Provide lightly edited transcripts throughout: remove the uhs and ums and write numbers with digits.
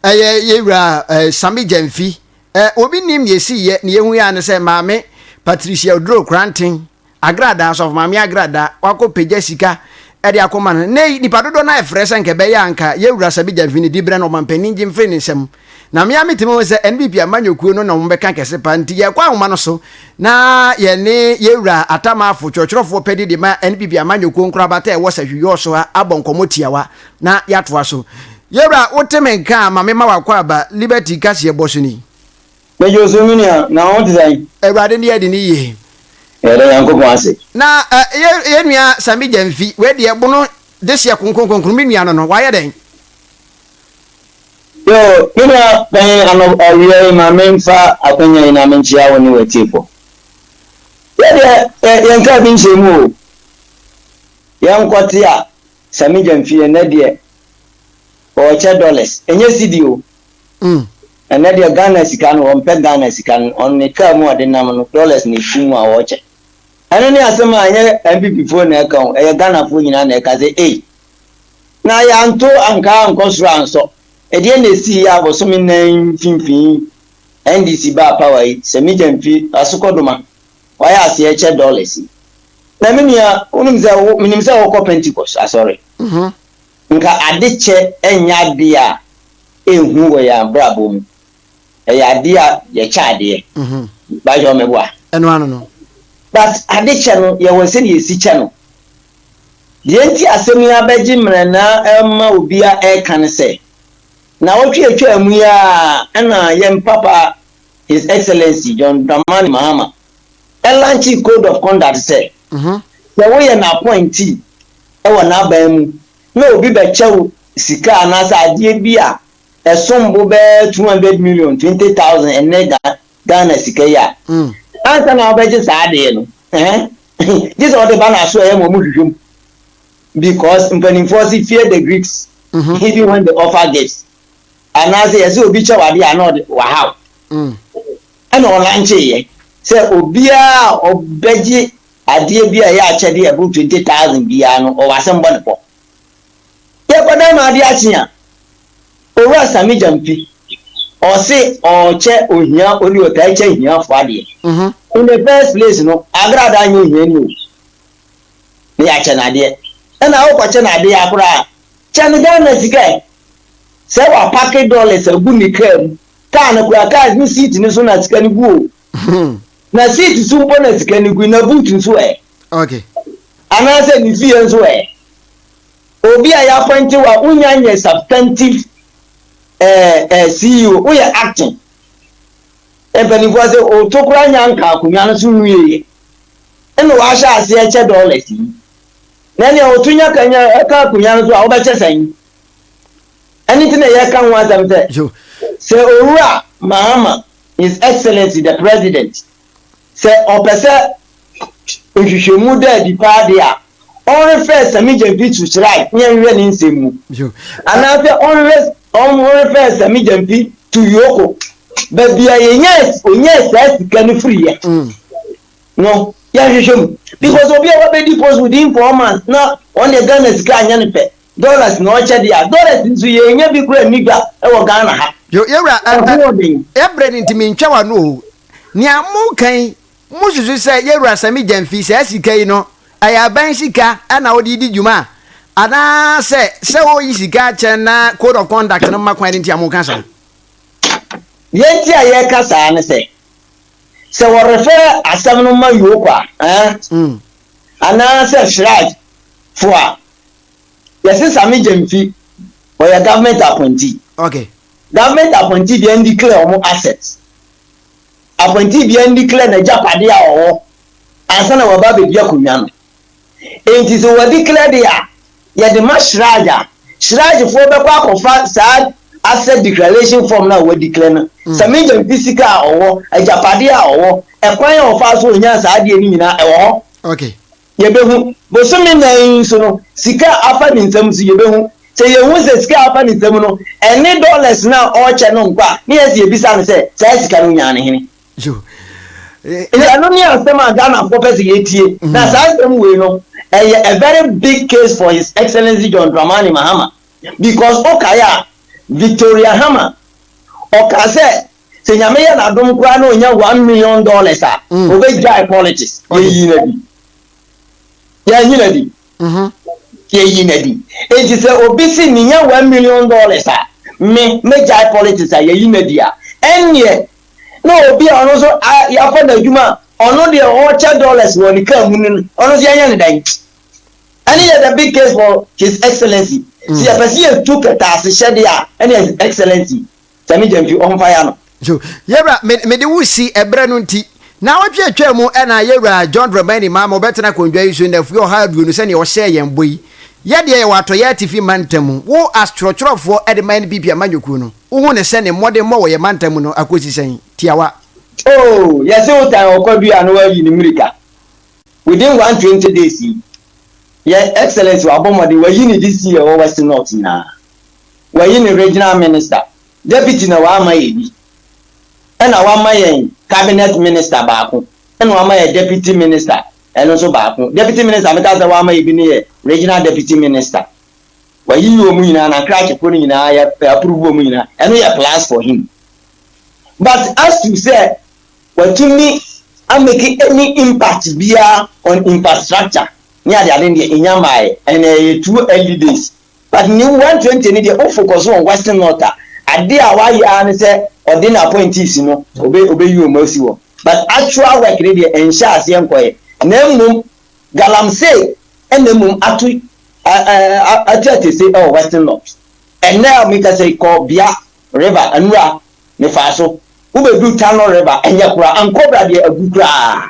Ɛyɛ yɛwura Sammy Gyamfi. Obi nim deɛ ɛsiiɛ na yɛhu yɛ a ne sɛ Maame Patricia Oduro Koranteng Agradaa, Asɔfo Maame Agradaa, wakɔ pagya sika de akɔma no. Nnɛ yi, nnipa dodoɔ no ara frɛ sɛ nka ɛbɛyɛ a anka yɛwura Sammy Gyamfi no diberɛ no ɔmampanin gye mfiri ne nsam. Na me ara metumi hu sɛ NPP amanyɔkuo no na wɔbɛka kɛse paa nti yɛkɔ ahoma no so na yɛne yɛwura Atamafo, twerɛtwerɛfoɔ pɛdi de ma NPP amanyɔkuo nkorabata a ɛwɔ Sahwi so ha abɔ nkɔmmɔ tiawa na yɛatoa so. Yɛwura, wote me nka a ma mema w'akwaaba Liberty kaseɛ bɔ so ni. Megye wo so me nua, na wo ho te sɛn? Awurade ne adi no yie. Yɛda Nyankopɔn ase. Na yɛn nua Sammy Gyamfi, wei deɛ bono dehyeɛ kronkron kronkron, me nua no no, wayɛ dɛn? Yo, me nua panyin ano awia yi ma memfa akwanya yi na menkyea wo ne w'atiefo. Yɛ deɛ yɛnkaa bi nhyɛ mu o. Yɛnkɔte a Sammy Gyamfi ɛnnɛ deɛ ɔrekyɛ dollars, ɛnyɛ cedi o. Ɛnnɛ deɛ Ghana sika no ɔmpɛ Ghana sika no, ɔno ne car mu a ɔde nam no dollars na ɛgu mu a ɔrekyɛ. Ɛno ne asɛm a ɛnyɛ NPP foɔ na ɛka o, ɛyɛ Ghanafoɔ nyinaa na ɛka sɛ ei, na yɛanto anka ankɔ soro ansɔ. Ɛdeɛn na ɛsii yɛ a bosome nnan mfimfini NDC baa power yi, Sammy Gyamfi, Asokɔdoma, wayɛ aseɛ kyɛ dollars yi. Na me nua, wonim sɛ wo, menim sɛ wokɔ Pentecost asɔre. Nka adekyɛ nyɛ adeɛ a ɛnhu wɔ yɛn abrabɔ mu. Ɛyɛ adeɛ a yɛkyɛ adeɛ. Bahyɛ ɔmɛboa. Ɛno ano no. But adekyɛ no, yɛwɔ sɛdeɛ yɛsi kyɛ no. Deɛ nti asɛm yi abɛgye mmerɛ na ɛma obia ɛreka ne sɛ, nnawɔtwe a ɛtwaa mu yi ara na yɛn papa His Excellency John Dramani Mahama ɛlankyee code of conduct sɛ, sɛ woyɛ n'appointee wɔ n'aban mu na obi bɛkyɛ wo sika anaasɛ adeɛ bi a ɛsom bo bɛyɛ 200 million, 20,000 ɛnnɛ Ghana sika yi a, ansa na wobɛgye saa adeɛ no, gye sɛ ɔde ba n'aso ɛyɛ ma ɔmo hwehwɛ mu because mpanimfoɔ se fear the Greeks even when they offer gifts anaasɛ yɛsɛ obi kyɛ wade a na ɔde wahaw ɛna ɔlankyeeɛ sɛ obiara a ɔbɛgye adeɛ bi a ɛyɛ akyɛdeɛ ɛboro 20,000 biara no ɔwɔ asɛm bɔ ne pɔ. Yɛkɔda ma adeɛ akye a, Owura Sammy Gyamfi ɔse ɔkyɛ ohia ɔne ɔtaa kyɛ hiafoɔ adeɛ. In the first place no, Agrada nyɛ ohiani o. Na yɛakyɛ no adeɛ. Ɛna wokɔkyɛ no adeɛ akoraa, kyɛ no Ghana sika ɛ. Sɛ wapake dollars agu ne kaa mu, kaa no koraa, kaa ne seat no so na sika no gu o. Na seat so mpo na sika no gu, na boot nso ɛ. Okay. Anaasɛ ne fie nso ɛ. Obi a yɛappointe wo a wonya nyɛ substantive eh, eh, CEO, woyɛ acting. Mpanimfoɔ sɛ oto koraa nya nka akonnwa no so nwieɛ. Ɛna wahyɛ aseɛ kyɛ dollars yi. Na nea oto nya ka nya ɛka akonnwa no so a wobɛkyɛ sɛn? Ɛno nti na yɛka ho asɛm sɛ sɛ Owura Mahama, His Excellency the President, sɛ ɔpɛ sɛ nhwehwɛmu da adi paa de a, ɔnrefɛ Sammy Gyamfi to CHRAJ na yɛnhwehwɛ ne nsɛm mu. Anaasɛ ɔnhwehwɛ ɔnrefɛ Sammy Gyamfi to EOCO, baabi a yɛnyaa onyaa saa sika no firiiɛ no, yɛnhwehwɛ mu. Because obi a wabɛdi post within 4 months na ɔno deɛ Ghana sika anyɛ no pɛ, dollars na ɔkyɛ deɛ a, dollars nso yɛnya bi koraa nni dwa wɔ Ghana ha. Yo, yɛwura, Ɛho ɔden. Ɛbrɛ no nti mentwa w'ano o. Nea moka yi, mosusu sɛ yɛwura Sammy Gyamfi saa sika yi no, ɛyɛ aban sika na wode di dwuma anaasɛ sɛ woyi sika akyɛ na code of conduct no mma kwan no nti a moka saa? Deɛ nti a yɛreka saa ne sɛ, sɛ wɔrefɛ asɛm no ma EOCO a, eh, anaasɛ CHRAJ fo a, yɛse Sammy Gyamfi ɔyɛ government appointee. Government appointee deɛ ndeclare wɔn assets. Appointee biara ndeclare n'agyapadeɛ a ɔwɔ ansa na waba abɛdi akonnwa no. Enti sɛ wɔdeclare deɛ a, yɛde ma CHRAJ a, CHRAJfoɔ bɛkɔ akɔfa saa asset declaration form no a wɔdeclare no. Sammy Gyamfi sika a ɔwɔ, agyapadeɛ a ɔwɔ, ɛkwan a ɔfaa so ɔnyaa saa adeɛ no nyinaa ɛwɔ hɔ. Yɛbɛhu. Bosome nnan yi nso no, sika a afa ne nsam nso yɛbɛhu. Sɛ yɛhu sɛ sika a afa ne nsam no, ɛne dollars no a ɔrekyɛ no nkɔ a, ne yɛn sɛ yɛbisa no sɛ, saa sika no ɔnyaa no hene? Nti ɛno ne asɛm a Ghanafoɔ pɛ sɛ yɛtie. Na saa asɛm wei no, ɛyɛ a very big case for His Excellency John Dramani Mahama. Because wokae a, Victoria Hamah, ɔkaa sɛ, sɛ Nyame yɛ n'adom koraa na ɔnya $1 million a, ɔbɛgyae politics. Yɛyii no adi. Yɛanyi no adi. Yɛyii no adi. Enti sɛ obi se menya $1 million a, me, mɛgyae politics a, yɛyi no adi a, ɛnneɛ na obi a ɔno nso yɛafa no adwuma a, ɔno deɛ ɔrekyɛ dollars wɔ ne kaa mu no, ɔno nso yɛnyɛ no dɛn? Ɛne yɛ the big case for His Excellency. Sɛ yɛpɛ sɛ yɛtu kɛtɛasehyɛdeɛ a, ɛne His Excellency Sammy Gyamfi ɔmfa ya no. So, yɛwura, me, mede wo si ɛberɛ no nti. Naawɔtwe atwaa mu ɛna yɛwura John Dramani Mahama ɔbɛtena akondwa yi so nnafua 120 sɛdeɛ ɔhyɛɛ yɛn bɔ yi. Yɛdeɛ yɛwɔ atɔeɛ atifi mantam. Wo as twerɛtwerɛfoɔ de ma NPP amanyɔkuo no, wohu no sɛ ne mmɔdemmɔ wɔ yɛn mantam mu no akɔsi sɛn? Tiawa. Oh, yɛse wo tan ɔkwadua a na wayi ne mmirika. Within 120 days yi, yɛn Excellency wabɔ mmɔden, wayi ne DC a ɛwɔ West North nyinaa. Wayi ne Regional Minister, Deputy na wama yɛn bi. Ɛna wama yɛn Cabinet Minister baako, ɛna wama yɛn Deputy Minister ɛno nso baako. Deputy Minister a meka sɛ wama yɛn bi no yɛ Regional Deputy Minister. Wayiyi wɔn nyinaa, na krakyefoɔ no nyinaa yɛ approve wɔn nyinaa. Ɛno yɛ plus for him. But as to sɛ watumi amake any impact biara on infrastructure ne adeade no deɛ, ɛnya mmaeɛ. And ɛyɛ too early days. But ne 120 no deɛ, wo focus on Western North a, adeɛ a wayɛ ara ne sɛ ɔde n'appointees no, ɔbɛ ɔbɛyi wɔn asi hɔ. But actual work no deɛ, ɛnhyɛ aseɛ nkɔeɛ. Na mmom, galamsey ɛna mmom ato atu atese wɔ Western North. Ɛnnɛ a mekasa yi, kɔ Bia River, Anura, mefaa so. Wobɛduru Tano River, ɛnyɛ koraa. Ankɔbra deɛ agu koraa.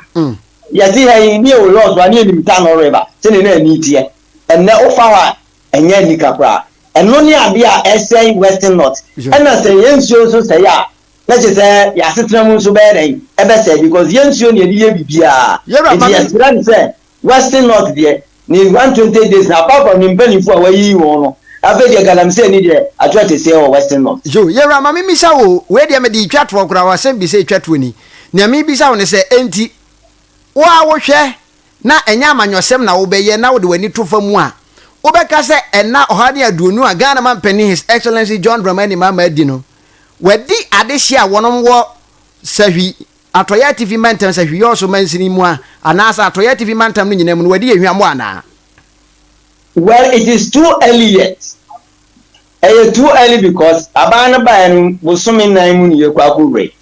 Yɛte ha yi, ne yɛwɔ Lɔs a, ne yɛnim Tano River, sɛdeɛ na ani teɛ. Ɛnnɛ wofa hɔ a, ɛnyɛ anika koraa. Ɛno ne adeɛ a ɛsɛe Western North. Ɛna sɛ yɛn nsuo nso sɛe a, na kyerɛ sɛ yɛn asetena mu nso bɛyɛ dɛn? Ɛbɛsɛe because yɛn nsuo na yɛde yɛ biribiara. Nti yɛsrɛ no sɛ Western North deɛ, ne 120 days no, apart from ne mpanimfoɔ a wayiyi wɔn no, afei deɛ galamsey ni deɛ ato ateseɛ wɔ Western North. Yo, yɛwura ma memmisa wo o, wei deɛ mede retwa toɔ koraa, w'asɛm bisa retwa toɔ ni. Nea merebisa wo ne sɛ, enti wo ara wohwɛ na ɛnyɛ amanyɔsɛm na wobɛyɛ na wode w'ani to fa mu a, wobɛka sɛ nna 120 a Ghana Mampanin His Excellency John Dramani Mahama adi no, wadi adehye a wɔnom wɔ Sahwi, Atɔeɛ Atifi Mantam, Sahwi Yɔɔso mansini mu a, anaasɛ Atɔeɛ Atifi Mantam no nyinaa mu no, wadi yɛ hwammɔ anaa? Well, it is too early yet. Ɛyɛ too early because aban no baeɛ no bosome nnan mu na yɛkɔ akɔwura yi.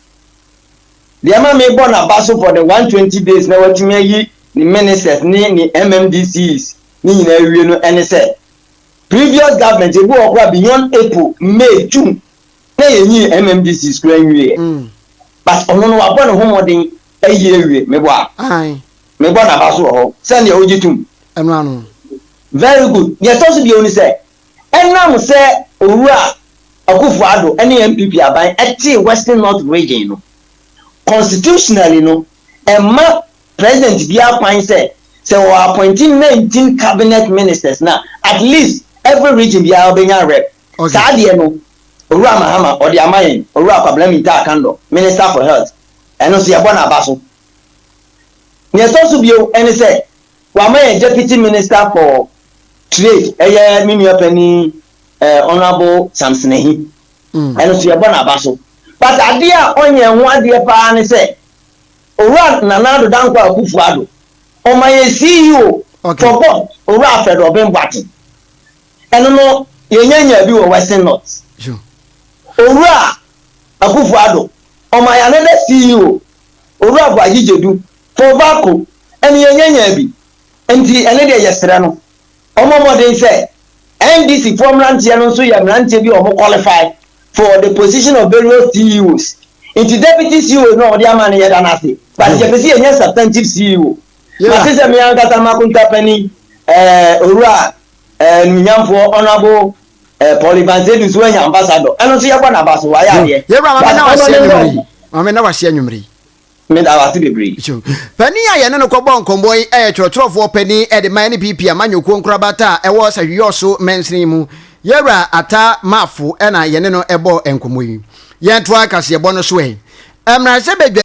Deɛ ɛma mebɔ n'aba so for the 120 days na watumi ayi ne ministers ne ne MMDCs ne nyinaa awie no ɛne sɛ previous government ebi wɔ koraa beyond April, May, June na yɛnyii MMDCs koraa nwieɛ. But ɔno no wabɔ ne ho mmɔden ayi awie. Mebɔ a? Mebɔ n'aba so wɔ hɔ sɛdeɛ wogye tom. Ɛno ano. Very good. Deɛ ɛtɔ so bio ne sɛ ɛnam sɛ Owura Akufo Addo ne NPP aban tee Western North Region no, constitutionally no, ɛmma President biara kwan sɛ, sɛ wɔ appointi 19 cabinet ministers no a, at least every region biara ɔbɛnya rep. Saa adeɛ no, Owura Mahama ɔde ama yɛn, Owura Kwabena Mintah Akandoh, Minister for Health, ɛno nso yɛbɔ n'aba so. Nea ɛtɔ so bio ne sɛ, wama yɛn Deputy Minister for Trade, ɛyɛ me nua panin eh, Honourable Samson Ahi. Ɛno nso yɛbɔ n'aba so. But adeɛ a ɔnyɛ ho adeɛ paa ne sɛ, Owura Nana Addo Dankwa Akufo Addo, ɔma yɛn CEO for board, Owura Alfred Obeng Boateng. Ɛno no, yɛnya nyaa bi wɔ Western North. Owura Akufo Addo, ɔma yɛn another CEO, Owura Boagye Gyedu, for VALCO, ɛno yɛnya nyaa bi. Nti ɛno deɛ yɛsrɛ no, ɔmmɔ mmɔden sɛ NDC foɔ mmeranteɛ no nso yɛ mmeranteɛ bi a wɔn qualify for the position of various CEOs. Nti deputy CEO no a wɔde ama no yɛda no ase, but yɛpɛ sɛ yɛnya substantive CEO. Mate sɛ me ankasa m'akonta panin, eh, Owura eh, Animuonyamfoɔ Honourable eh, Paul Evans Adu nso anya ambassador. Ɛno nso yɛbɔ n'aba so, wayɛ adeɛ. Yɛwura maame na wase anwummere yi. Maame na wase anwummere yi. Meda wo ase bebree. Panin a yɛne no kɔbɔɔ nkɔmmɔ yi yɛ twerɛtwerɛfoɔ panin de ma NPP amanyɔkuo nkorabata a ɛwɔ Sahwi-Yɔso mansini mu, Yɛwura Atta Marfo na yɛne no bɔɔ nkɔmmɔ yi. Yɛntoa kaseɛbɔ no so ɛ. Mmarahyɛbadwa.